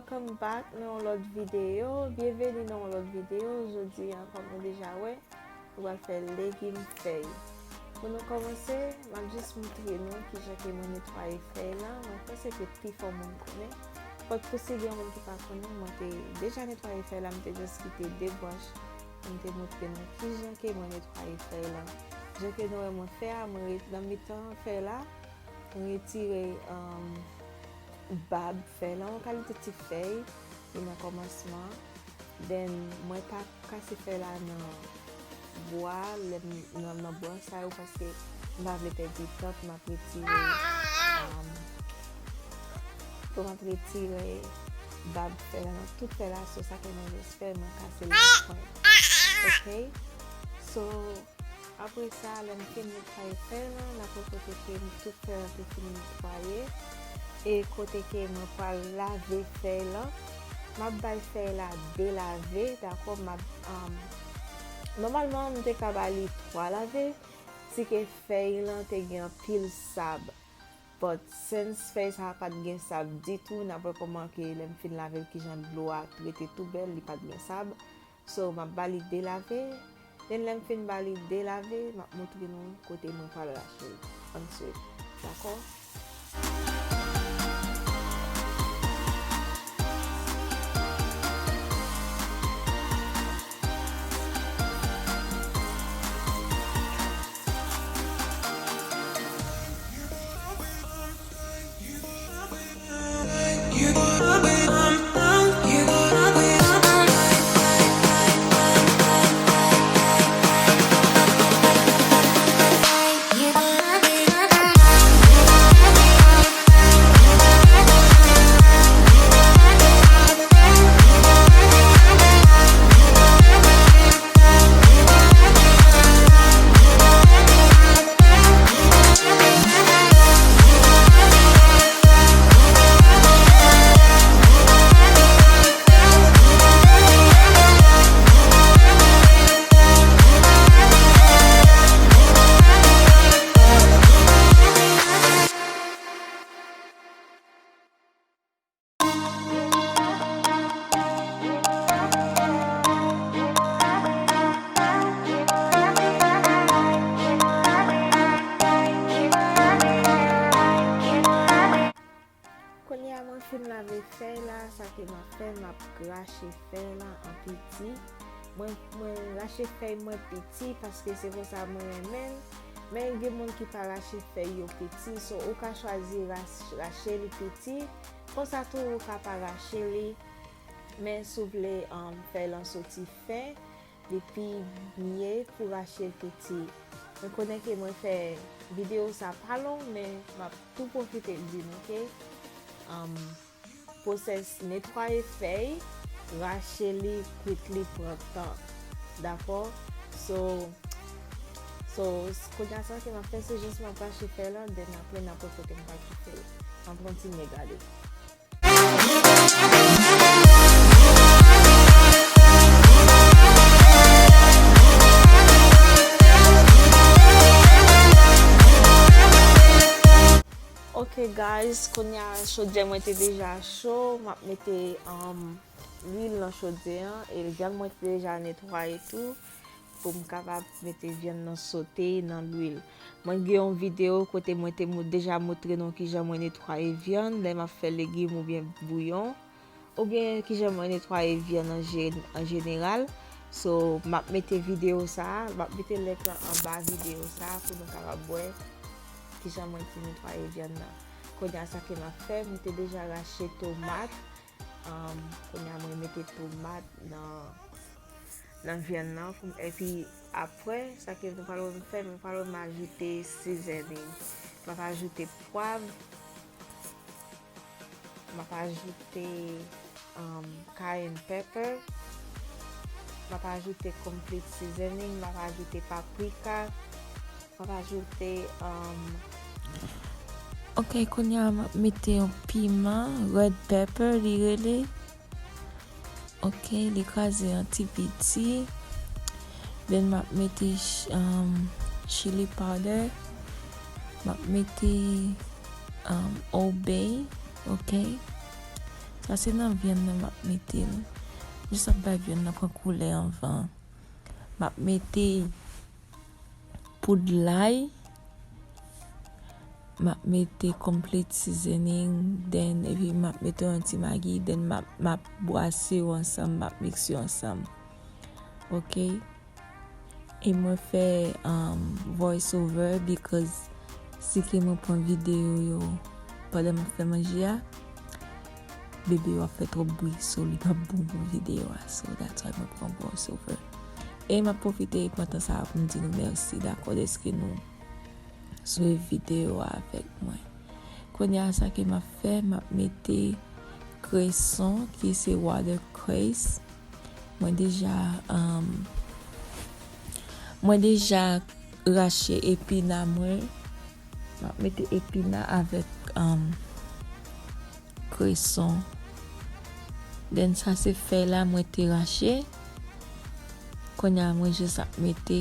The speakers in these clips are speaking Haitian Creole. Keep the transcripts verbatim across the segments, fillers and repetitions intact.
Welcome back nan yon lòt videyo. Byenveni nan yon lòt videyo. Jodi a, kòm nou deja wè, nou pral fè legim fèy. Pou nou kòmanse, m ap jis moutre nou kijan ke mwen netwaye fèy la. Mwen panse ke pifò moun konnen. But pou si gen moun ki pa konnen, mwen te deja netwaye fèy la, m te jis kite de branch pou m te moutre nou kijan ke mwen netwaye fèy la. Jan ke nou wè mwen fè a, mwen ret nan mitan fèy la, mwen retire, um, bab fèy la, yon kalite ti fèy, li nan kòmansman. Then, mwen pa kase fèy la nan bwa, lè m, nan, nan branch sa yo, paske m pa vle pèdi tan pou m ap retire, um, pou m ap retire bab fèy la nan tout fèy la, so sa ke mwen jis fè, mwen kase l nan kwen. Ok? So, apre sa, lè m fin netwaye fèy lan, n ap wè kote ke m tout fèy lan te fin netwaye. E kote ke mwen pral lave fèy lan, m ap bay fèy la de lave, dakò? M ap, um, nòmalman, m te ka ba li twa lave, si ke fèy lan te gen anpil sab. But since fèy sa a pa t gen sab ditou, n ap wè kòman ke lè m fin lave l, kijan dlo a t rete tou bèl, li pa t gen sab. So, m ap ba li de lave. Then, lè m fin ba li de lave, m ap moutre nou kote mwen pral rache l. Ann swiv. Dakò? Kounye a mwen fin lave fèy la, sa ke m ap fè, m ap rache fèy la an piti. Mwen, mwen rache fèy mwen piti paske se konsa mwen renmen l. Men gen moun ki pa rache fèy yo piti, so ou ka chwazi ras-, rache li piti. Konsa tou ou ka pa rache li. Men si w vle, um, fèy lan soti fen, li pi mye pou rache l piti. Mwen konnen ke mwen fè videyo sa pa long, men m ap tou pwofite di nou ke, um, pwosès netwaye fèy, rache li, kwit li pran tan. Dakò? So, so, kounye a sa ke m ap fè, se jis m ap rache fèy lan, then apre n ap wè kote m pral kite l. N ap kontinye gade. Ok guys, kounye a chodyè mwen te deja cho, m ap mete, um, lwil nan chodyè an, e vyann mwen te deja netwaye tou. Pou m kapab mete vyann nan sote nan lwil. Mwen gen yon videyo kote mwen te mo-, deja montre nou kijan mwen netwaye vyann lè m ap fè legim oubyen bouyon, oubyen kijan mwen netwaye vyann an je-, an jeneral. So, m ap mete videyo sa a, m ap mete link lan anba videyo sa a pou nou kapab wè kijan mwen te netwaye vyann nan. Kounye a sa ke m ap fè, mwen te deja rache tomat. Um, kounye a mwen mete tomat nan, nan vyann nan pou m, epi apre, sa ke nou pral wè m fè, mwen pral wè m ajoute seasoning. M ap ajoute pwav, m ap ajoute, um, cayenne pepper, m ap ajoute complete seasoning, m ap ajoute paprika, m ap ajoute, um, ok, kounye a m ap mete yon piman, red pepper, li rele. Ok, li kraze an ti piti. Then m ap mete ch-, um, chili powder. M ap mete, um, Old Bay, ok. Sa se nan vyann nan m ap mete l. Jis ap bay vyann nan pran koulè anvan. M ap mete poud lay. M ap mete complete seasoning, then epi m ap mete yon ti magi, then m ap, m ap bwase yo ansanm, m ap mikse yo ansanm. Ok? E mwen fè, um, voice over because si ke mwen pran videyo yo pandan m ap fè manje a, bebe yo ap fè twòp bri, so li p ap bon pou videyo a. So that's why mwen pran voice over. E m ap pwofite pran tan sa a pou m di nou mèsi, dakò, dèske nou swiv videyo a avèk mwen. Kounye a, sa ke m ap fè, m ap mete kreson ki se watercress. Mwen deja, um, mwen deja rache epina mwen. M ap mete epina avèk, um, kreson. Then sa se fèy la mwen te rache. Kounye a mwen jis ap mete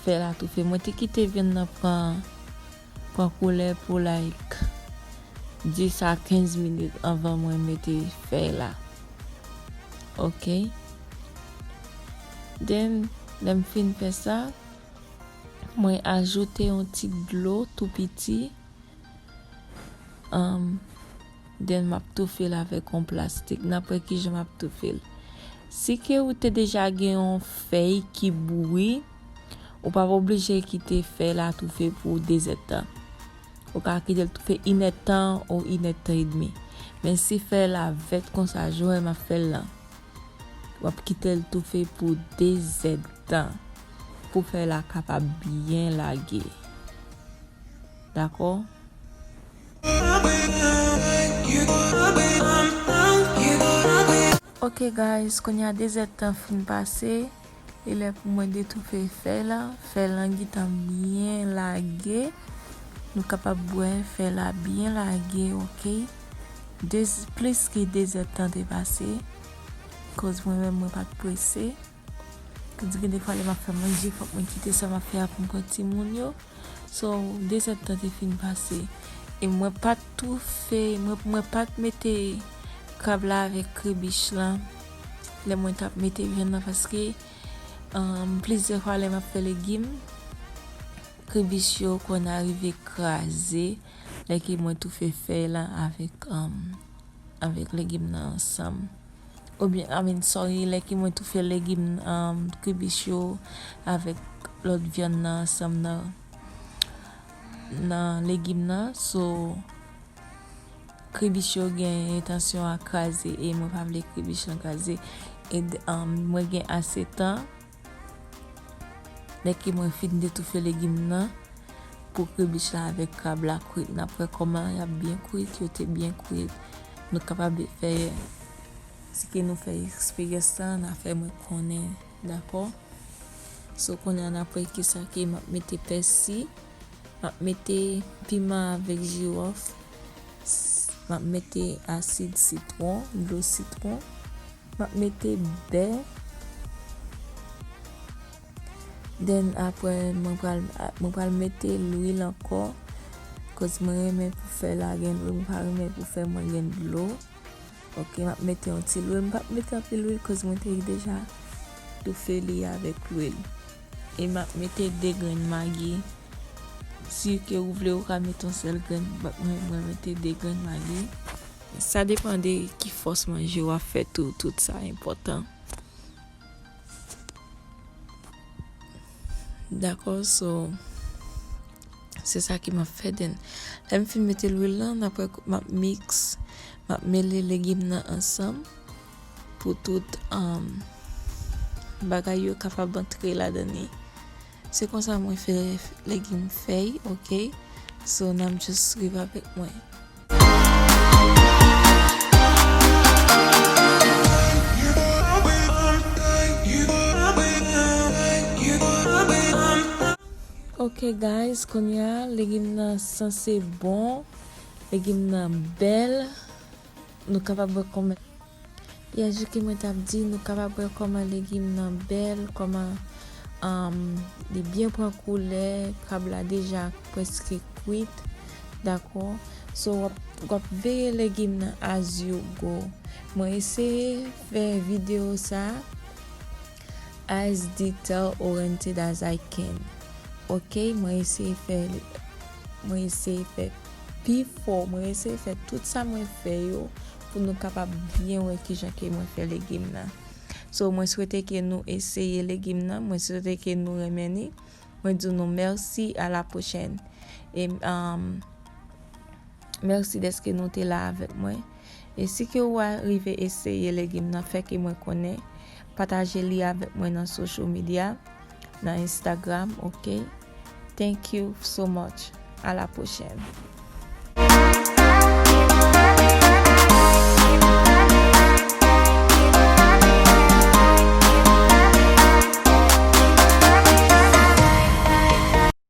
fèy la toufe. Mwen te kite vyann nan pran, pran koulè pou, like, dis a kenz minit anvan mwen mete fèy la. Ok. Then, lè m fin fè sa, mwen ajoute yon ti dlo tou piti. Um, then m ap toufe l avèk yon plastik. N ap wè kijan m ap toufe l. Si ke ou te deja gen yon fèy ki bouri, ou p ap oblije kite fèy la toufe pou dezèdtan. Ou ka kite l toufe inèdtan ou inèdtan edmi. Men si fèy la vèt konsa, jan w wè m ap fè l lan, w ap kite l toufe pou dezèdtan pou fèy la kapab byen lage. Dakò? Ok guys, kounye a dezèdtan fin pase. E lè pou mwen detoufe fèy la. Fèy la gentan byen lage. Nou kapab wè fèy la byen lage, ok. De, plis ke dezèdtan te pase. Koz mwen menm mwen pa t prese. Koz gen defwa lè m ap fè manje, fòk mwen kite sa m ap fè a pou m pran timoun yo. So, dezèdtan te fin pase. E mwen pa t toufe, mwen, mwen pa t mete krab la avèk kribich lan lè mwen t ap mete vyann nan, paske, um, plizyè fwa lè m ap fè legim, kribich yo konn arive kraze lè ke mwen toufe fèy la avèk, um, avèk legim nan ansanm. Oubyen, I mean, sorry, lè ke mwen toufe legim, um, kribich yo avèk lòt vyann nan ansanm nan, nan legim nan. So, kribich yo gen entansyon a kraze e mwen pa vle kribich lan kraze. E, um, mwen gen ase tan. Lè ke mwen fin detoufe legim nan, pou kribich la avèk krab la kwit, n ap wè kòman y ap byen kwit, yo te byen kwit. Nou kapab fè, si ke nou fè eksperyans lan, n a fè mwen konnen, dakò? So, kounye a n ap wè kisa ke m ap mete pèsi, m ap mete piman avèk jiwòf, m ap mete asid sitwon, dlo sitwon, m ap mete bè. Then apre, mwen pral, mwen pral mete lwil ankò. Koz mwen renmen pou fèy la gen lwil, mwen pa renmen pou fèy mwen gen dlo. Ok, m ap mete yon ti lwil. M p ap mete anpil lwil, koz mwen te deja toufe li avèk lwil. E m ap mete de grenn magi. Si ke ou vle, ou ka mete yon sèl grenn, but mwen, mwen mete de grenn magi. Sa depann de ki fòs manje w ap fè tou, tout sa enpòtan. Dakò, so, se sa ke m ap fè, then. Lè m fin mete lwil lan, apre, m ap miks, m ap mele legim nan ansanm pou tout, um, bagay yo kapab antre ladan li. Se konsa mwen fè legim fèy, ok? So, n ap just rive avèk mwen. Ok, guys, kounye a, legim nan sanse bon, legim nan bèl. Nou kapab wè kòman, yeah, jan ke mwen t ap di, nou kapab wè kòman legim nan bèl, kòman, um, li byen pran koulè, krab la deja prèske kwit. Dakò? So, w ap, w ap veye legim nan as you go. Mwen eseye fè videyo sa as detail oriented as I can. Ok, mwen eseye fè, mwen eseye fè pi fò, mwen eseye fè tout sa mwen fè yo pou nou kapab byen wè kijan ke mwen fè legim nan. So, mwen swete ke nou eseye legim nan, mwen swete ke nou renmen li. Mwen di nou mèsi, a la pwochèn. E, um, mèsi dèske nou te la avèk mwen. E si ke w a rive eseye legim nan, fè ke mwen konnen. Pataje li avèk mwen nan social media, nan Instagram, ok? Thank you so much. A la pwochèn.